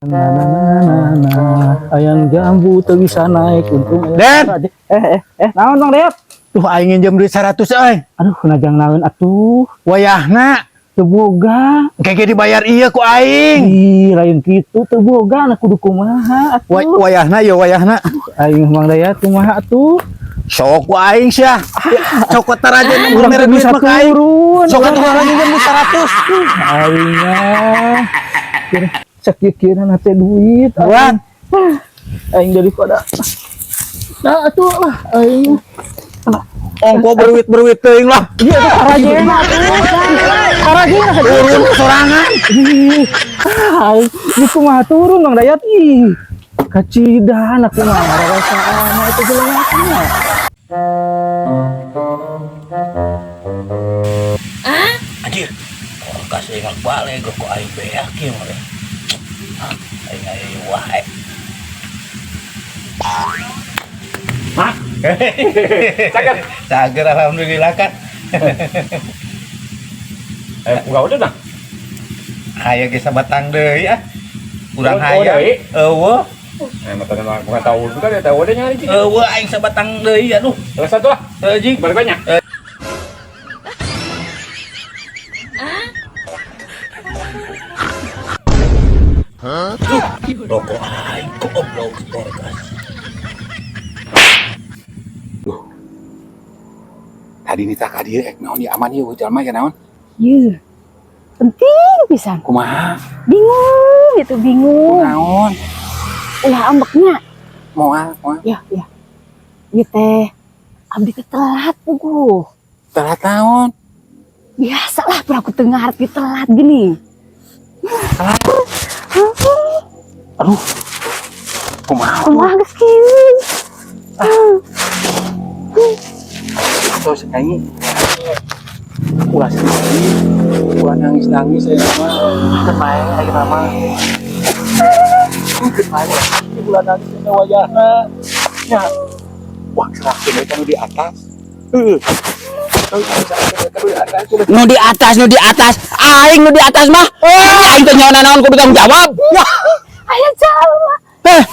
Na na na na na. Ayang jambu teu bisa naik untung. Den! Eh, naon, Bang Dayat? Tuh, aing nginjem duit 100 euy. Aduh, najang naon atuh? Wayahna. Teu boga. Engke dibayar iya ku aing. Ih, lain kitu, teu boga na kudu kumaha atuh? Wayahna ya, wayahna. Aing, Mang Dayat, kumaha atuh? Sok ku aing sia. Sok taraja Urang mere teu duit bisa mah ka aing. turun. Sok atuh urang nginjem duit 100. Aing mah kira sakieu-kieuna teh duit. Buan. Aing daripada. Nah, atuh lah aing. Ongko berwit-berwit teuing lah. Iya, itu karajena atuh. Karajena. Turun sorangan. Ih, ah, aing ini kumaha turun, Bang Dayat, ih. Kacidan aku mah rarasaan itu jelema mah. Anjir, kulkas ingat balik kok aing beak ieu mah. Hah, aing aya wae. Hah? Cager. Cager, alhamdulillah kan. Eh, enggak udah dah. Aya ge sabatang deui ah. Urang Oh, hayang. deui? Eueuh. Eh, mata mah bukan tahu juga dia tahu dia nyari. Eueuh, aing sabatang deui, aduh. Salah satu lah. Heuh, jing. Balik banyak. Rokok aing goblok kulkas. Tadi nita ka dieu ek naon ieu, aman ieu jalma ya naon? Iya. Penting pisan. Kumaha? Bingung gitu, bingung. Naon? Ulah ambeknya. Moal, moal. Ya, ya. Ieu teh abdi teh telat puguh. Telat naon? Biasalah, pura aku teu ngarep telat gini. Aduh. Kumaha? Kumaha geus kieu? Terus aing ulah sedih, ulah nangis-nangis saya mah. Keun bae ayeuna mah. Keun bae. Ulah nangis teh wajahna. Nya. Wah, serahkeun we ka nu di atas. Heuh. Nu di atas, nu di atas, aing nu di atas mah. Aing teh nyawa naon kudu tanggung jawab. Aya jalma. Eh.